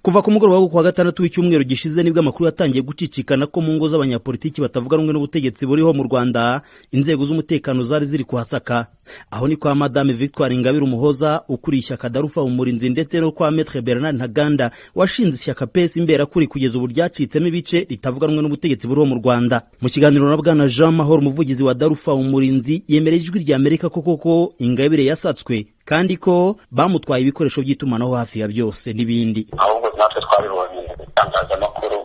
Kuva ku mugoroba wo kuwa gatandatu w'icyumweru gishize, nibwo amakuru yatangiye gucicikana ko mu ngo z'abanyapolitiki batavuga rumwe n'ubutegetsi buriho mu Rwanda, inzego z'umutekano zari ziri kuhasaka. Aho ni kwa Madame Victoire Ingabire Umuhoza ukuriye ishyaka Darufa Umurinzi, ndetse no kwa Maître Bernard Ntaganda washinze ishyaka PS Imberakuri, kugeza ubu ryacitsemo ibice, ritavuga rumwe n'ubutegetsi buriho mu Rwanda. Mu kiganiro na Bwana Jean Mahoro, umuvugizi wa Darufa Umurinzi, yemereye Ijwi rya Amerika ko koko Ingabire yasatswe, kandi ko bamutwaye ibikoresho by'itumanaho hafi ya byose n'ibindi. Ahubwo natwe twabibonye mu itangazamakuru,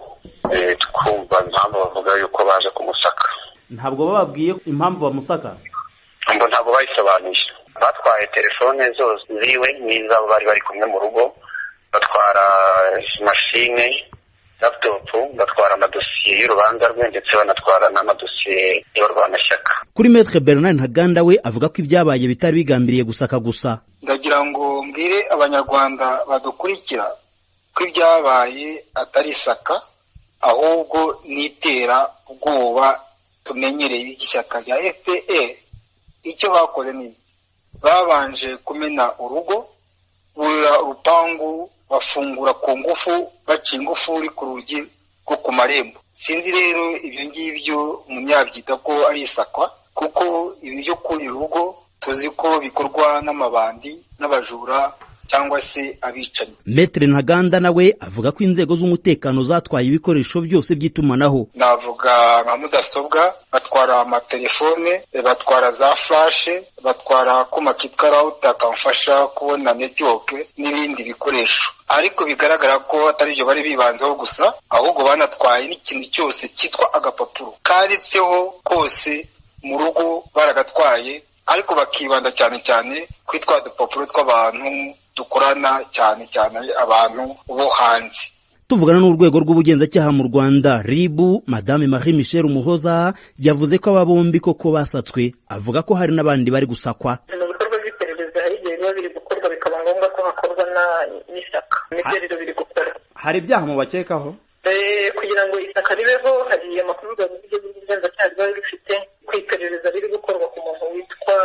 twumva impamvu bavuga yuko baje kumusaka. Ntabwo bababwiye impamvu bamusaka? Ngo ntabwo bayisobanuye. Batwaye telefone zose ziwe n'izabo bari bari kumwe mu rugo, batwara mashine laptop, batwara amadosiye y'urubanza rwe, ndetse banatwara n'amadosiye y'abarwanashyaka. Kuri Maître Bernard Ntaganda, we avuga ko ibyabaye bitari bigambiriye gusaka gusa. Ndagira ngo mbwire Abanyarwanda badukurikira ko ibyabaye atari isaka, ahubwo n'itera ubwoba tumenyereye ishyaka rya FPR. Icyo bakoze ni babanje kumena urugo, burira urupangu, bafungura ku ngufu, baca ingufuri ku rugi rwo ku marembo. Sinzi rero ibyo ngibyo umunyabyita ko ari isakwa, kuko ibi byo kurira urugo tuzi ko bikorwa n'amabandi n'abajura cyangwa se abicanyi. Maître Ntaganda nawe avuga ko inzego z'umutekano zatwaye ibikoresho byose by'itumanaho. Navuga nka mudasobwa, batwara amatelefone, batwara za flash, batwara akuma kitwa router kamfasha kubona network n'ibindi bikoresho. Ariko bigaragara ko atari ibyo bari bibanzeho gusa, ahubwo banatwaye n'ikintu cyose cyitwa agapapuro kanditseho kose mu rugo baragatwaye, ariko bakibanda cyane cyane kuri twa dupapuro tw'abantu dukorana, cyane cyane abantu bo hanze. Tuvugana n'urwego rw'ubugenzacyaha mu Rwanda, RIB, Madame Marie Michelle Umuhoza yavuze ko aba bombi koko basatswe, avuga ko hari n'abandi bari gusakwa. Mu bikorwa by'iperereza hari igihe biba biri gukorwa bikaba ngombwa ko hakorwa n'isaka. Nibyo rero biri gukorwa. Hari ibyaha mubakekaho? Kugira ngo isaka ribeho, hari amakuru urwego rw'ubugenzacyaha rwari rufite ku iperereza riri gukorwa ku muntu witwa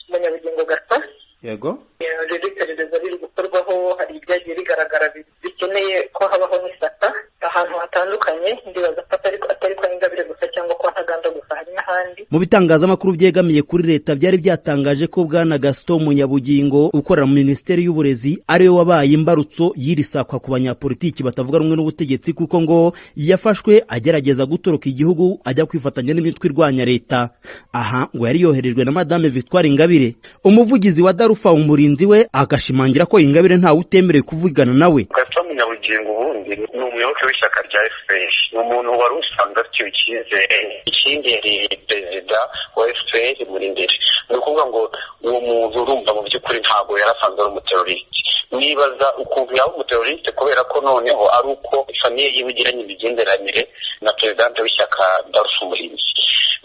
Munyabugingo Gaston. Rero iperereza riri gukorwaho, hari ibyagiye bigaragara bikeneye ko habaho n'isaka ahantu hatandukanye. Ndibaza ko atari kwa Ingabire gusa cyangwa kwa Ntaganda gusa, hari n'ahandi. Mu bitangazamakuru byegamiye kuri leta byari byatangaje ko Bwana Gaston Munyabugingo ukorera mu Minisiteri y'Uburezi ariwe wabaye imbarutso y'iri sakwa ku banyapolitiki batavuga rumwe n'ubutegetsi, kuko ngo yafashwe agerageza gutoroka igihugu ajya kwifatanya n'imitwe irwanya leta. Aha ngo yari yoherejwe na Madame Victoire Ingabire. Umuvugizi wa Darufa Umurinzi we agashimangira ko Ingabire ntawe utemerewe kuvugana nawe. Gaston Munyabugingo ubundi ni umuyoboke w'ishyaka rya FPR, ni umuntu wari usanzwe afitiwe icyizere. Ikindi, yari perezida wa FPR muri mbere. Ni ukuvuga ngo uwo muntu, urumva, mu by'ukuri ntabwo yari asanzwe ari umuteroriste. Nibaza ukuntu yaba umuteroriste, kubera ko noneho ari uko famille yiwe igiranye imigenderanire na perezidante w'ishyaka Darufa Umurinzi.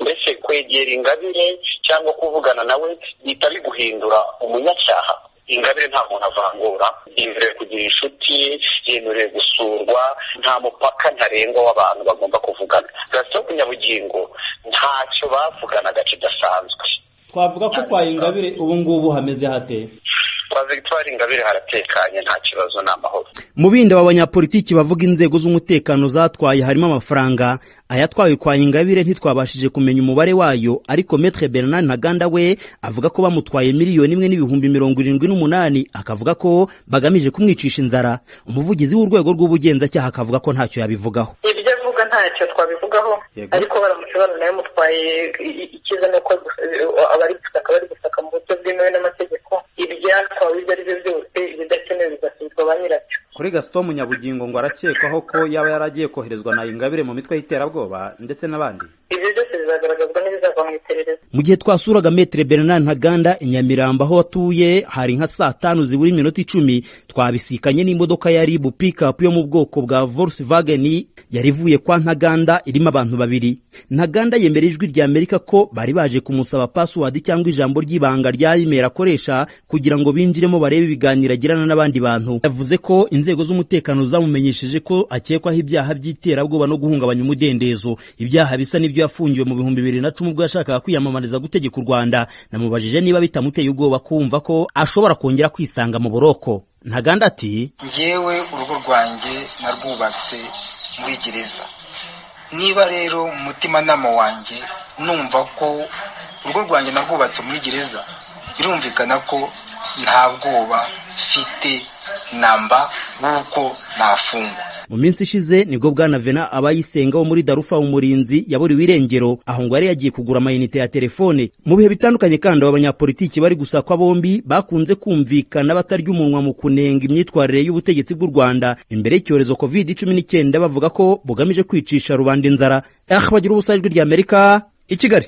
Mbese kwegera Ingabire cyangwa kuvugana nawe bihita biguhindura umunyacyaha? Ingabire nta muntu avangura, yemerewe kugira inshuti, yemerewe gusurwa, nta mupaka ntarengwa w'abantu bagomba kuvugana. Gaston Munyabugingo ntacyo bavuganaga kidasanzwe. Twavuga ko kwa Ingabire ubu ngubu hameze hate? Kwa Victoire Ingabire haratekanye, nta kibazo, ni amahoro. Mu bindi aba banyapolitiki bavuga inzego z'umutekano zatwaye harimo amafaranga. Ayatwawe kwa Ingabire ntitwabashije kumenya umubare wayo, ariko Maître Bernard Ntaganda we avuga ko bamutwaye 1,078,000, akavuga ko bagamije kumwicisha inzara. Umuvugizi w'urwego rw'ubugenzacyaha akavuga ko ntacyo yabivugaho. Ibyo avuga ntacyo twabivugaho, ariko baramutse baranayamutwaye, icyiza ni uko abari gusaka bari gusaka mu buryo bwemewe n'amategeko. Ibyatwawe ibyo ari byo byose, ibidakenewe bigasubizwa ba nyirabyo. Kuri Gaston Munyabugingo, ngo arakekwaho ko yaba yaragiye koherezwa na Ingabire mu mitwe y'iterabwoba ndetse n'abandi. Ibyo byose bizagaragazwa n'ibizava mu iperereza. Mu gihe twasuraga Maître Bernard Ntaganda i Nyamirambo aho atuye, hari nka saa 5 zibura iminota 10, twabisikanye n'imodoka ya RIB pickup yo mu bwoko bwa Volkswagen yari ivuye kwa Ntaganda, irimo abantu babiri. Ntaganda yemera Ijwi rya Amerika ko bari baje kumusaba password cyangwa ijambo ry'ibanga rya email akoresha kugira ngo binjiremo barebe ibiganiro agirana n'abandi bantu. Yavuze ko inzego z'umutekano zamumenyesheje ko akekwaho ibyaha by'iterabwoba no guhungabanya umudendezo, ibyaha bisa n'ibyo yafungiwe mu 2010 ubwo yashakaga kwiyamamariza gutegeka u Rwanda. Namubajije niba bitamuteye ubwoba kumva ko ashobora kongera kwisanga mu buroko. Ntaganda ati: "Ngewe urugo rwanjye narwubatse muri gereza. Niba rero mu mutimanama wanjye numva ko urugo rwanjye narwubatse muri gereza, birumvikana ko nta bwoba mfite namba w'uko nafungwa." Mu minsi ishize nibwo bwana Vena Abayisenga wo muri Darufa Umurinzi yaburiwe irengero, aho ngo yari yagiye kugura amayinite ya telefone. Mu bihe bitandukanye kandi, aba banyapolitiki bari gusakwa bombi bakunze kumvikana batarya umunwa mu kunenga imyitwarire y'ubutegetsi bw'u Rwanda imbere y'icyorezo COVID-19, bavuga ko bugamije kwicisha rubanda inzara. Bagira ubusa, Ijwi ry'Amerika i Kigali.